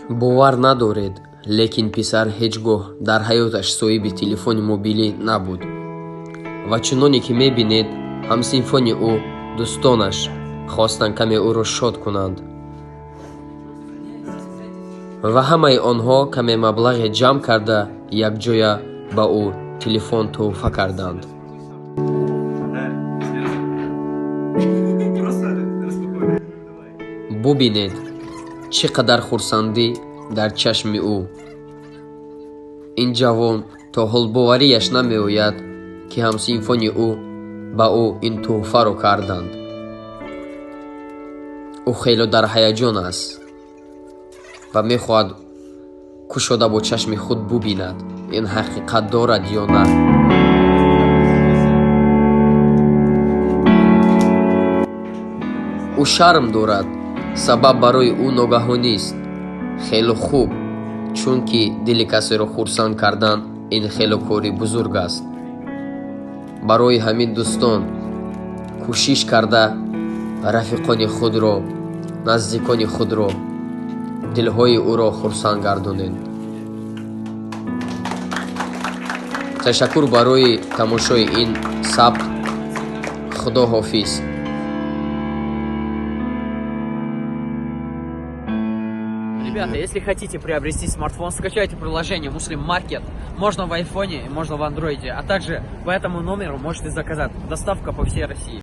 Бовар надоред, лекин писар ҳеҷ гоҳ дар ҳаёташ соҳиби телефони мобилӣ набуд. Ва чуноне ки мебинед, ҳамсинфони ӯ, дӯстонаш хостанд каме ӯро шод кунанд. Ва ҳамаи онҳо каме маблағе ҷамъ карда, якҷоя ба ӯ телефон тӯҳфа карданд. Бубинед, чӣ қадар хурсандӣ дар чашми ӯ. Ин ҷавон то ҳол боварияш намеояд, ки ҳамсинфони ӯ ба ӯ ин тӯҳфаро карданд. Ӯ хело дар ҳаяҷон аст ва мехоҳад кушода бо чашми худ бубинад, ин ҳақиқат дорад ё на. Ӯ шарм дорад, сабаб барои ӯ ногаҳонист. Хело хуб, чунки дили касеро хурсанд кардан ин хело кори бузург аст. Барои ҳамин, дӯстон, кӯшиш карда рафиқони худро, наздикони худро, дилҳои ӯро хурсанд гардонед. Ташаккур барои тамошои ин сабт. Худо ҳофиз. Ребята, если хотите приобрести смартфон, скачайте приложение Муслим Маркет. Можно в айфоне, можно в андроиде. А также по этому номеру можете заказать. Доставка по всей России.